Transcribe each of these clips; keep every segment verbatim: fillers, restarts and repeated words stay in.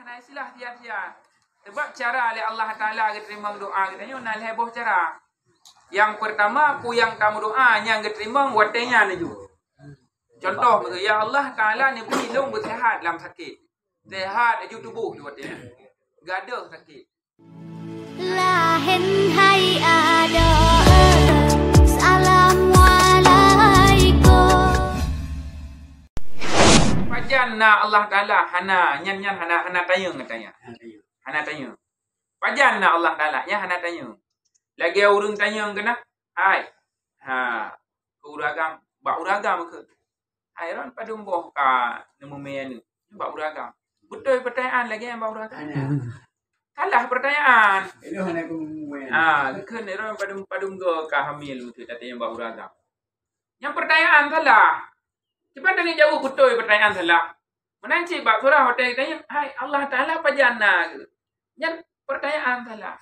Hana istilah siat-siat. Sebab cara lé Allah Taala geuteurimong doa geutanyoe na lhèe boh cara. Nyang peurtama, peue nyang tameudoa nyang geuteurimong watèe nyan laju. Contoh, "Ya Allah Taala, neubri lôn beuseuhat lam sakét." Seuhat laju tuboh di watèe nyan. Gadôh sakét. Laén hai adoe, assalamualaikum. Pajan na Allah Taala? Hana, nyan, nyan hana, hana tanyong, katanya. Hana tanyong. Pajan na Allah Taala? Nyan hana tanyong. Lagèe ureueng tanyong keunan, hai, ha, keu ureueng agam, bak ureueng agam keu. Hai, droen padum boh ka neumumè aneuk? Bak ureueng agam. Beutôi peurtanyaan lagèe nyan bak ureueng agam? Hana. Salah peurtanyaan. Ilôn hana keumumè. Ah, geukheun droen padum, padum goe ka hamil, beutôi tatanyong bak ureueng agam. Nyan peurtanyaan salah. Kiban tanyoe jaweueb beutôi peurtanyaan salah. Meunan cit bak surah watèe tanyong, "Hai, Allah Taala pajan na?" Nyan peurtanyaan salah.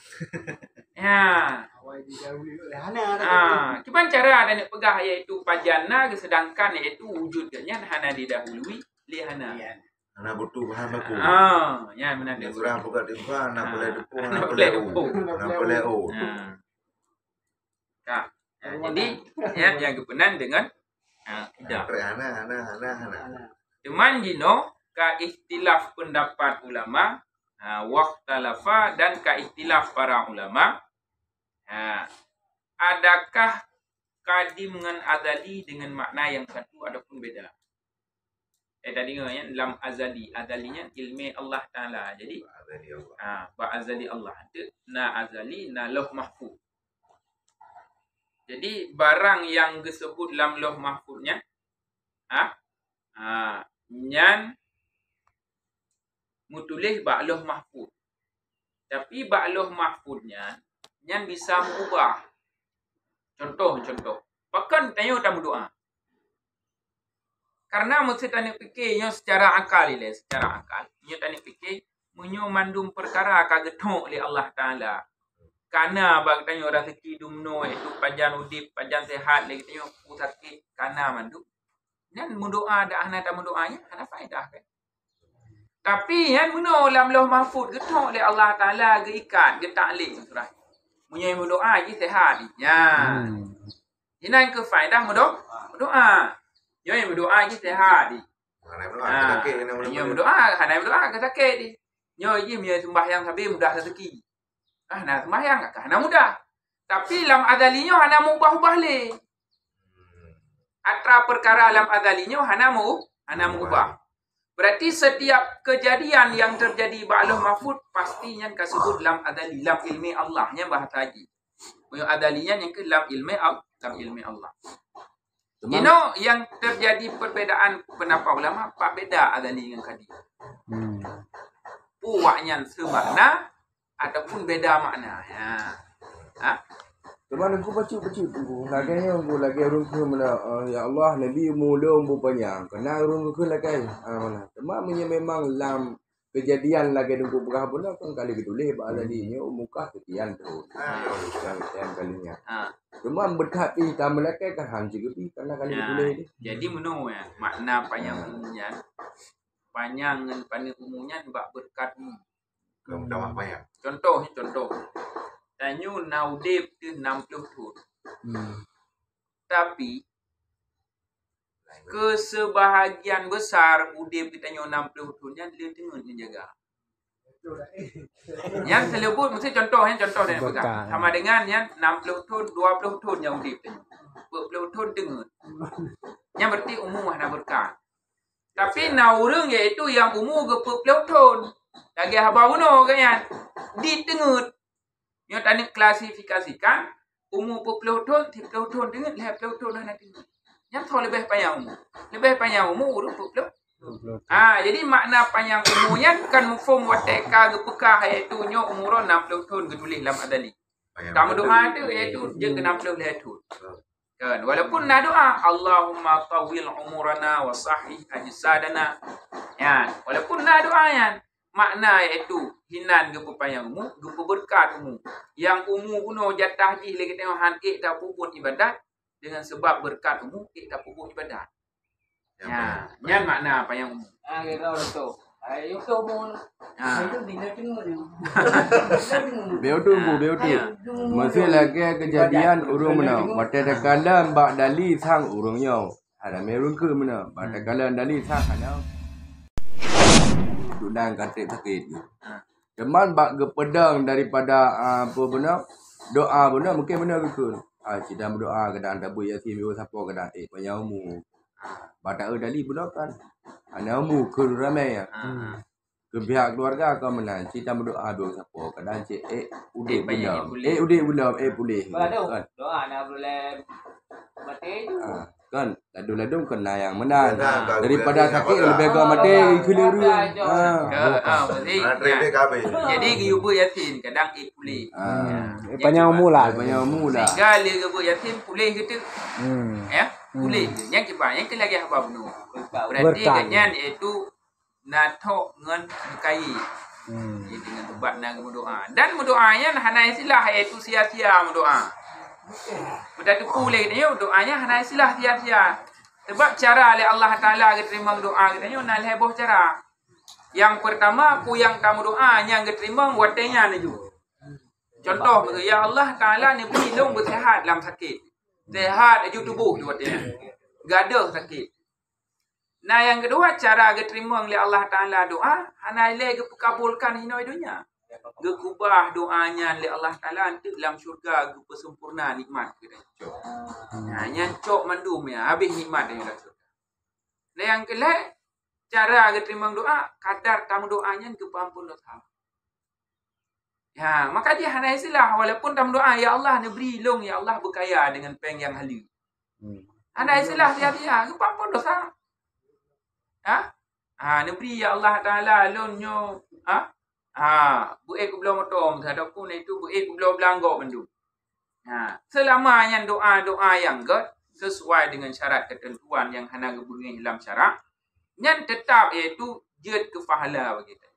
Ya. Awai didahului lé hana. Ah, kiban cara tanyoe peugah yaitu pajan na, seudangkan yaitu wujud geuh nyan hana didahului lé hana. Iya. Hana butuh bahan baku. Ah, nyan meunan. Nyan surah buka timpha, na Ah, peureulèe teupeue, na na peureulèe peureulèe u. Teupeue. Na peureulèe u. Ah. Ka. Ha, jadi, ya, nyang geupeunan deungon, ha, idah. Hana, hana, hana, hana. Teuma jinoe ka ikhtilaf peundapat ulama, ha, wakhtalafa, dan ka ikhtilaf para ulama. Ha, adakah kadim ngon azali deungon makna nyang satu ataupun beda? Eh, tadi nyan lam azali. Azali nyan ilmè Allah Taala. Jadi, Azali Allah. Ha, bak azali Allah. Teuk na azali, na Lauh Mahfuz. Jadi, barang nyang geuseubut lam Lauh Mahfuz nyan, ha, ha, nyan meutuléh bak Lauh Mahfuz. Tapi bak Lauh Mahfuz nyan, nyan bisa meuubah. Contoh, contoh. Pakon tanyoe tameudoa? Karena meusé tanyoe pike nyoe secara akal ilèe, secara akal. Nyoe tanyoe pike, meunyoe mandum peukara ka geuthok lé Allah Taala, ka na bak geutanyoe raseuki dumnoe, yaitu pajan udép, pajan seuhat lé geutanyoe, peue sakét, ka na mandum. Nyan meudoa dak hana tameudoa nyan hana faedah kan? Tapi nyan meunoe lam Lauh Mahfuz geuthok lé Allah Taala, geuikat, geutaklik surah. Meunyoe meudoa jih seuhat jih. Nyan. Hmm. Inan keuh faedah meudo-, meudoa. Nyoe meudoa jih seuhat jih. Hana meudoa, ha, sakét, hana meudoa. Nyoe meudoa, hana meudoa, ka sakét jih. Nyoe jih meunyoe seumbahyang sabe mudah raseuki. Ah, hana seumbahyang, ka hana mudah. Tapi lam azali nyoe hana meuubah-ubah lé. Atra peukara lam azali nyoe hana meu-, hana meuubah. Berarti setiap kejadian yang terjadi bak Lauh Mahfuz pasti nyan ka seubut lam azali, lam ilmè Allah, nyan bahasa jih. Meunyoe azali nyan nyang keuh lam ilmè Al-, lam ilmè Allah. Teuma jinoe nyang terjadi perbedaan pendapat ulama, pat beda azali ngon kadim. Hmm. Peue awaknyan seumakna ataupun beda makna. Ya. Ha? Teuma Teungku bacut-bacut Teungku. Lagèe nyoe Teungku, lagèe ureueng kheun meunan, eh, "Ya Allah, neubri umu lôn beupanyang." Keunan ureueng kheun lagèe, ah, meunan. Teuma meunyoe memang lam kejadian lagèe Teungku peugah bunoe kan ka lheueh geutuléh bak azali nyoe umu kah seukian thon. Ah. Sekian, sekian kali nyan. Ah. Teuma beuthat pih tameulakèe kan han cit geubi, karena ka lheueh geutuléh tadi. Jadi meunoe ya, makna panyang umu nyan. Panyang ngon paneuk umu nyan bak beureukat umu. Keu meutamah panyang. Contoh, contoh. Tanyoe na udép teuh nam ploh thon. Hmm. Tapi, keuseubahagian beusar udép geutanyoe nam ploh thon nyan le teungeut neujaga. Nyan seuleubut, meusti contoh, nyan contoh dan peugah. Sama dengan nyan nam ploh thon, dua ploh thon nyang udép tanyoe. Peuet ploh thon teungeut. Nyan berarti umu hana beureukat. Tapi na ureueng, yaitu nyang umu geupeuet ploh thon. Lagèe haba bunoe geuh nyan. Di teungeut. Nyoe taneuk klasifikasikan, umu peuet ploh thon, siploh thon teungeut, lhèe ploh thon hana teungeut. Nyan soe leubeh panyang umu? Leubeh panyang umu ureueng peuet ploh. Ah, jadi makna panyang umu nyan kan mafhum watèe ka geupeugah, yaitu nyoe umu droe nam ploh thon geutuléh lam azali. Ka meudoa tu, yaitu jeuet keu nam ploh lhèe thon. Kan, walaupun na doa, "Allahumma tawwil umurana wa sahhih ajsadana." Nyan, walaupun na doa nyan, makna yaitu hinan geupeupanyang umu, geupeubeureukat umu. Nyang umu bunoe jatah jih lé geutanyoe han ék tapeubuet ibadat, deungon seubab beureukat umu ék tapeubuet ibadat. Ya, nyan makna panyang umu. Ah, kira beutôi. Ai, itu umu. Ha. Beutu, Bu, beutu. Meusti lagèe keujadian ureueng meunoe. Watèe takalon bak dali sang ureueng nyoe. Ada meuruka meunoe. Bak takalon dali sang hana. Dulang katrek sakét. Ha. Teuma bak geupeudong daripada, ah, apa bunoe, doa bunoe mungken meunoe geukheun. Ah, cit tameudoa kadang tabeuet Yasin, beuet sapo kadang, eh, panjang umu. Bak taeu dali bunoe kan. Hana umu kheun ramè. Ha. Keu pihak keluarga ka meunan, cit tameudoa dua sapo, kadang cit, eh, udép bunoe, eh, udép bunoe, eh, puléh. Kan? Doa na bulan mati tu. Ah, kan? Ladôm-ladôm keu na nyang meunan. Daripada sakét leubeh gèt maté keu ureueng. Ah. Jadi geuyue beuet Yasin, kadang eh puléh. Ah. Eh, panjang umu lah. Panjang umu lah. Sehingga lé geubeuet Yasin puléh geuteuk. Hmm. Ya, puléh. Nyang kiban, nyang keu lagèe haba bunoe. Berarti gobnyan iaitu na thok ngon meukayi. Hmm. Jadi ngon ubat na geumeudoa. Dan meudoa nyan hana istilah, iaitu sia-sia meudoa. Beutateupeue lé geutanyoe, doa nyan hana istilah sia-sia. Sebab cara lé Allah Taala geuteurimong doa geutanyoe na lhèe boh cara. Nyang peurtama, peue nyang tameudoa nyang geuteurimong watèe nyan laju. Contoh, ya Allah Taala neubri lôn beuseuhat lam sakét. Seuhat laju tuboh di watèe nyan. Gadôh sakét. Nah, nyang keudua, cara geuteurimong lé Allah Taala doa, hana ilèe geupeukabulkan hinoe donya. Geukubah doa nyan lé Allah Taala, enteuk lam syurga geupeusempurna nikmat geutanyoe. Nah, nyan cok mandum nyan, habéh nikmat nyan lam syurga. Nah, nyang keulhèe, cara geuteurimong doa, kadar tameudoa nyan geupeuampôn dosa. Ya, maka jih hana istilah, walaupun tameudoa, "Ya Allah, neubri lôn, ya Allah, beukaya deungon péng nyang haleue." Hmm. Hana istilah sia-sia, geupeuampôn dosa. Ha? Ha, neubri, "Ya Allah Taala, lôn nyoe, ha? Ha, beuék kubloe moto, ataupun itu beuék kubloe blang gok mandum." Ha, seulama nyan doa-doa nyang gèt sesuai deungon syarat keuteuntuan nyang hana geubeungéh lam syarak, nyan teutap, iaitu jeuet keu pahala bagi geutanyoe.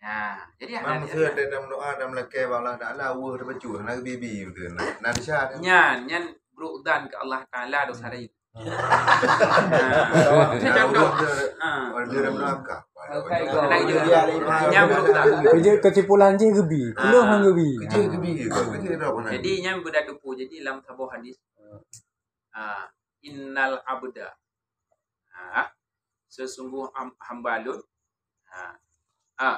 Ha, jadi hana. Manusia dan doa dan melakèe bak Allah Taala, weueh teupeujeuet, hana geubi-bi beutôi. Nah, nah, desya. Nyan, nyan brôk zan keu Allah Taala dosa rayeuk. Ha. Nah, contoh. Ha. Orang dia dalam neraka. Nyan brôk zan. Keujeuet keusimpulan jih geubi. Ha. Keuleuh han geubi. Keujeuet geubi. Keujeuet dak mana? Jadi nyan beutateupeue. Jadi lam saboh hadis. Ha, innal abda. Ha, sesungguh am-, hamba lôn. Ha. Ha.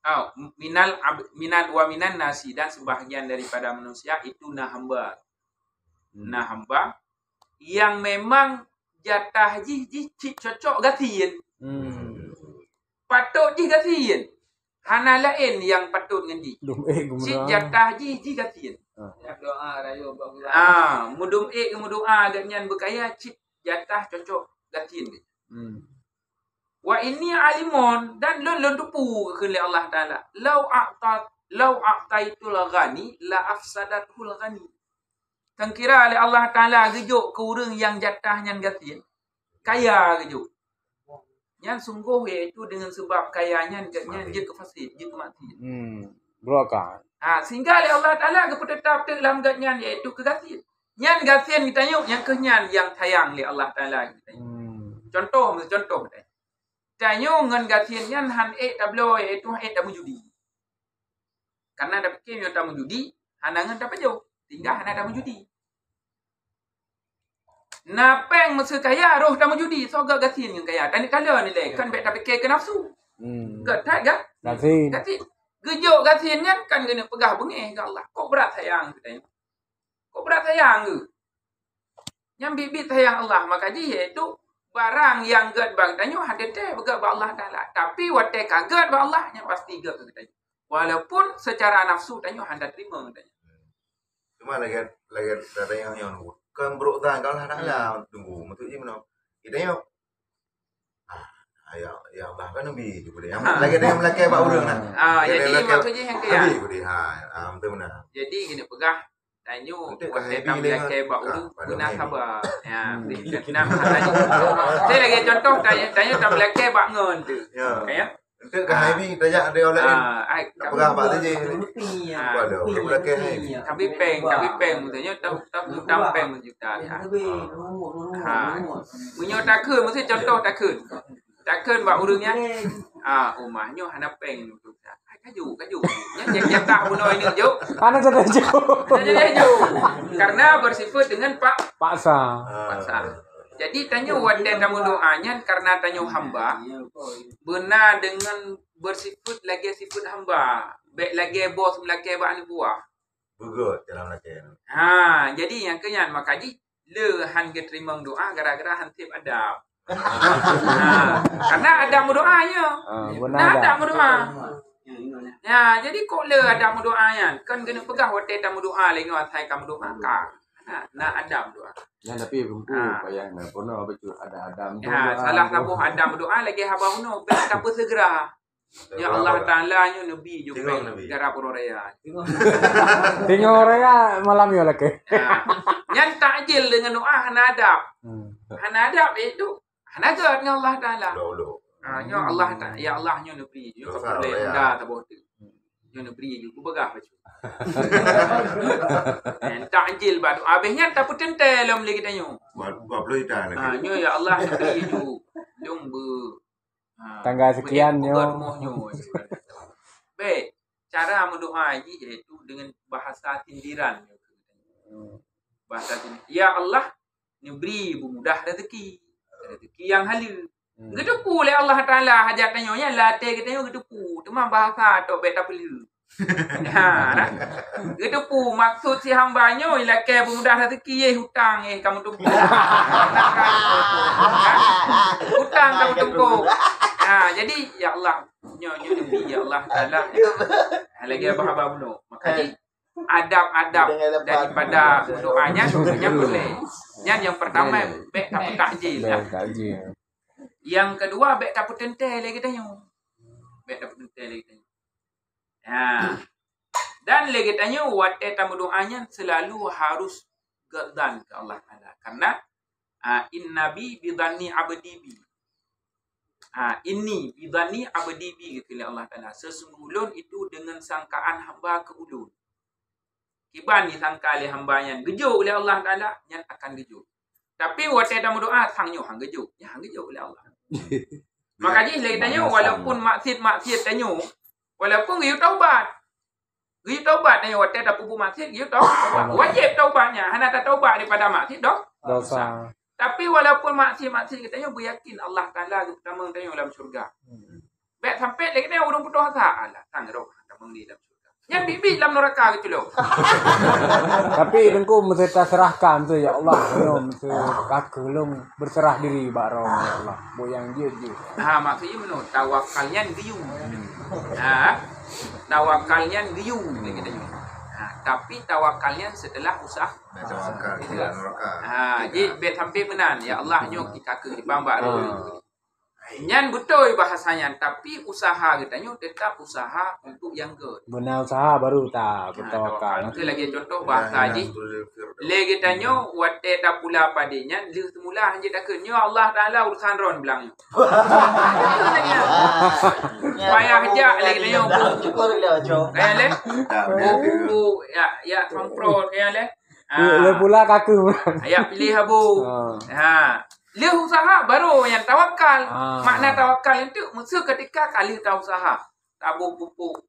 Ha, minal ab-, minal wa minan nasi, dan sebahagian daripada manusia itu na hamba. Hmm. Na hamba yang memang jatah jih, jih cit cocok gasien. Hmm. Patôt jih gasien. Hana laén nyang patôt ngon jih. Dum ék geumeudoa. Cit jatah jih, jih gasien. Ah. Ah, mudum ék geumeudoa gobnyan beukaya cit jatah cocok gasien. Hmm. Wa inni alimun, dan lôn, lôn teupeue kheun lé Allah Taala. Lau a'ta-, lau a'taitul ghani la afsadatul ghani. Teungkira lé Allah Taala geujok keu ureueng nyang jatah nyan gasien, kaya geujok. Nyan sunggoh iaitu deungon seubab kaya nyan, gobnyan jeuet keu fasid, jeuet keu maksiet. Hmm, durhaka. Ha, sehingga lé Allah Taala geupeuteutap teuk lam gobnyan iaitu keu gasien. Nyan gasien geutanyoe, nyang keuh nyan nyang sayang lé Allah Taala geutanyoe. Hmm. Contoh, contoh geutanyoe. Tanyoe ngon gasien nyan han ék tabloe, iaitu han ék tameujudi. Karena tapike meunyoe tameujudi, hana ngon tapajoh, sehingga hana tameujudi. Na péng meuseu kaya, roh tameujudi, soe gèt gasien ngon kaya. Taneuk kalon ilèe, kan bèk tapike keu nafsu. Hmm. Gèt that, kan? Gasien. Gasien. Geujok gasien nyan kan keuneuk peugah beungéh keu Allah. Kok brat sayang geutanyoe. Kok brat sayang geuh. Nyan biet-biet sayang Allah, maka jih iaitu barang nyang gèt bak tanyoe hana teuntèe beugèt bak Allah Taala. Tapi watèe ka gèt bak Allah, nyan pasti gèt keu tanyoe. Walaupun secara nafsu tanyoe hana teurimong tanyoe. Cuma lagèe, lagèe tatanyong nyoe, kon brôk zan keu Allah Taala, hmm, tunggu, maksud jih meunoe. Geutanyoe Ah, ya, ya Allah kan Nabi je boleh. Yang lagi ada yang melakèe bak ureueng nah. Ah, jadi maksud jih nyang kaya. Nabi boleh. Ha, ah, betul benar. Jadi gini peugah, tanyoe watèe tamelakèe bak ureueng, guna sabar. Ya, beri tenang hati. Saya lagi contoh, tanyoe, tanyoe tamelakèe bak ngon tu. Ya. Kaya? Untuk ke Nabi tajak ada orang lain. Ah, ai, tak peugah bak tu je. Waduh, dia melakèe ni. Tapi péng, tapi péng, maksudnya tam, tam, tam péng juta. Ya. Ha. Meunyoe takheun, mesti contoh takheun. Takheun bak ureueng nyan, "Ah, umat nyoe hana péng." Hai, kaju, kaju. Nyan nyang jatah bunoe ini jok. Hana jadi jok. Hana jadi jok. Karena bersifat dengan pak-, paksa. Paksa. Jadi tanyoe watèe tameudoa nyan karena tanyoe hamba, beuna dengan bersifat lagèe sifat hamba. Bèk lagèe bos meulakèe bak aneuk buah. Beugöt dalam lagèe nyan. Ha, jadi nyang keu nyan maka jih le han geuteurimong doa gara-gara han sép adab. Ha, karena adab meudoa nyoe. Ah, beuna. Nah, adab. Adab meudoa. Ya, jadi kok le adab meudoa nyan? Kan keuneuk peugah watèe tameudoa lé nyoe asai ka meudoa ka. Nah, nah adab doa. Nyan tapi Teungku payah na peunoh bacut ada adab. Ya, salah saboh adab doa lagèe haba bunoe, bèk tapeusegera. Ya Allah Taala nyoe neubi ju péng gara uroe raya. Teungoh raya malam nyoe lakèe. Ha. Nyan takjil deungon doa hana adab. Hmm. Hana adab itu hana gèt ngon Allah Taala. Ha, nyoe Allah Ta-, ya Allah nyoe neubri, nyoe ka peureulèe honda saboh teuk. Nyoe neubri ju kupeugah bacut. Nyan takjil bak doa, abéh nyan tapeuteuntèe lom lé geutanyoe. Dua puluh juta lagi. Ha, nyoe ya Allah neubri ju. Lôn beu Ha, tanggal sekian nyoe. Bèk, cara meudoa jih yaitu dengan bahasa sindiran. Hmm. Bahasa sindiran. Ya Allah, neubri beumudah rezeki. Rezeki nyang haleue. Hmm. Geuteupeue lé Allah Taala hajat tanyoe nyan, lam até geutanyoe geuteupeue. Teuma bahasa tok bèk tapeulheueh. Ha, nah. Geuteupeue maksud si hamba nyoe ilakèe beumudah rezeki, eh, hutang, eh, kamoe tumpôk. Hutang kamoe tumpôk. Ha, jadi, ya Allah, nyoe, nyoe neubri, ya Allah Taala. Ha, lagèe haba bunoe. Maka jih, adab-adab daripada doa nyan, nyan peureulèe. Nyan nyang pertama, bèk tapeuta'jil, ya. Bèk takjil. Nyang keudua, bèk tapeuteuntèe lé geutanyoe. Bèk tapeuteuntèe lé geutanyoe. Ha. Dan lé geutanyoe watèe tameudoa nyan seulalu harus geudzan keu Allah Taala. Karena, ha, "Inna bi bi dzanni abdi bi." Ha, "Inni bi dzanni abdi bi," geukheun lé Allah Taala. "Sesungguh ulôn itu dengan sangkaan hamba keu ulôn." Kiban disangka lé hamba nyan geujok lé Allah Taala, nyan akan geujok. Tapi watèe tameudoa, sang nyoe han geujok, nyan han geujok lé Allah. Maka jih lé tanyoe, walaupun maksiat-maksiat tanyoe, walaupun geuyue taubat. Geuyue taubat tanyoe watèe tapeubuet maksiat, geuyue tau-, taubat. Wajéb taubat nyan, hana tataubat daripada maksiat doh-, dosa. Tapi walaupun maksiat-maksiat geutanyoe beuyakin Allah Taala geupeutamong tanyoe lam syurga. Hmm. Bèk sampai lé geutanyoe ureueng putôh asa, alah, sang roh tamong di lam syurga. Nyan biet-biet lam neuraka geuculok. Tapi Teungku meusti taseurahkan tu, ya Allah, nyoe meusti ka keuh lôn berserah diri bak Droeneuh, ya Allah. Buet nyang jeuet jih. Ha, maksud jih meunoe, tawakal nyan geuyue. Ha, tawakal nyan geuyue lé geutanyoe. Ha, tapi tawakal nyan setelah usah-, Nah, tawakal di dalam neuraka. Ha, jadi bèk sampai meunan, ya Allah, nyoe ka keuh dibang bak Droeneuh. Nyan beutôi bahasa nyan, tapi usaha geutanyoe tetap usaha untuk nyang gèt. Beuna usaha baru ta-, ha, bertawakal. Tawakal. Itu lagi contoh bahasa jih. Lé geutanyoe watèe tapula padé nyan, lheueh seumula han jeuet takheun, "Nyoe Allah Taala urusan droen blang." Payah jak lé geutanyoe bu-, bu-, kaya lé? Bu-, bu-, ya, ya, semprot, kaya lé? Ah. Lé pula ka keuh. Ayak pilih abu. Ah. Ha. Lheueh usaha baru nyang tawakal. Ah. Makna tawakal itu meusu ketika ka lheueh ta usaha. Taboh pupuk,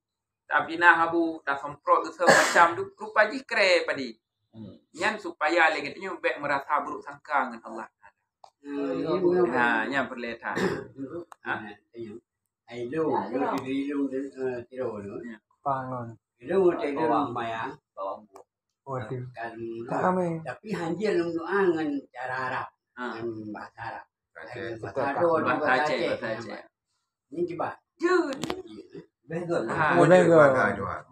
tabinah abu, tasemprot segala macam tu, rupa jih krè padé. Hmm. Nyan supaya lé geutanyoe bèk meurasa buruk sangka ngon Allah Taala. Hmm. Ha, nyan peureulèe that. Ha? Ai lôn, lôn di lôn, eh, tiroe lôn. Ya. Pangon. Lôn watèe lôn seumayang. Waduh. Kan, tak ramai. Tapi han jeuet lôn doa ngon cara Arab, ha, ngon bahasa Arab. Bahasa Aceh. Bahasa Aceh, bahasa Aceh. Ni cuba. Jeuet. Lebih good. Ha. Lebih good.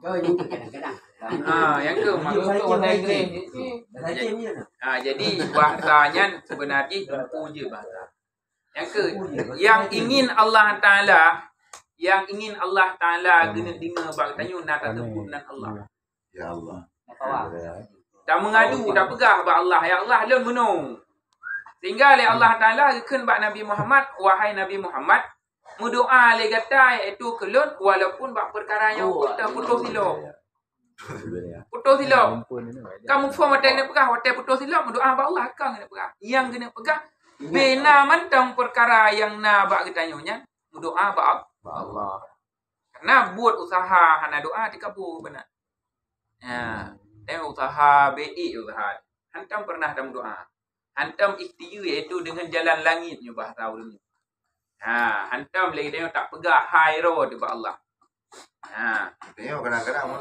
Oh, ni kadang-kadang. Ha, nyang keu maksud tu bahasa Inggris. Bahasa Aceh ni. Ha, jadi bahasa nyan sebenarnya empu je bahasa. Nyang keu, nyang ingin Allah Taala, nyang ingin Allah Taala geuneuk deungö bak geutanyoe na tateupeu nan Allah. Ya Allah. Tameungadu, tapeugah bak Allah, "Ya Allah, lôn meunoe." Sehingga lé Allah Taala geukheun bak Nabi Muhammad, "Wahai Nabi Muhammad, meudoa lé gata yaitu keu lôn walaupun bak peukara nyang putôh silop." Putôh silop. Ka muphom watèe geuneuk peugah, watèe putôh silop meudoa bak Allah, ka geuneuk peugah. Nyang geuneuk peugah, Bina mantong perkara nyang na bak geutanyoe nyan, meudoa bak Allah. Bak Allah. Karena buet usaha hana doa dikabul beuna. Ha, dan usaha B I usaha. Hantom pernah tameudoa. Hantom ikhtiar, iaitu dengan jalan langit nyoe bahasa ureuëng. Ha, hantom lagi dia tak peugah hai ro di bak Allah. Ha. Tengok kadang-kadang